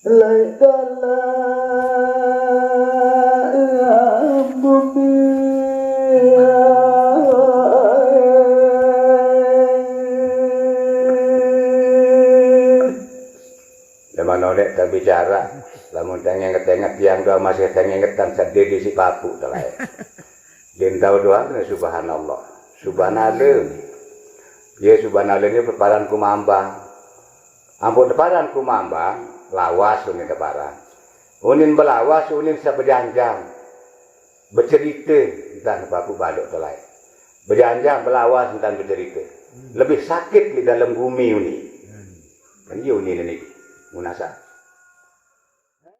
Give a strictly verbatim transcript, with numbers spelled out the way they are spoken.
Laitala bumi. Zaman oleh terbicara, lamun tengah inget-inget tiang doa masih tengah inget dan sedih di si papu telae. Din tahu doa kena subhanallah. Subhanallah. Ya subhanallah ini peparan kumambang. Ampun peparan kumambang, lawas unin peparan. Unin belawas, unin sabejanjang. Becerita tentang papu balok telae. Bejanjang belawas tentang becerita. Lebih sakit di dalam bumi uni. Kan iya uni ini. Munasa.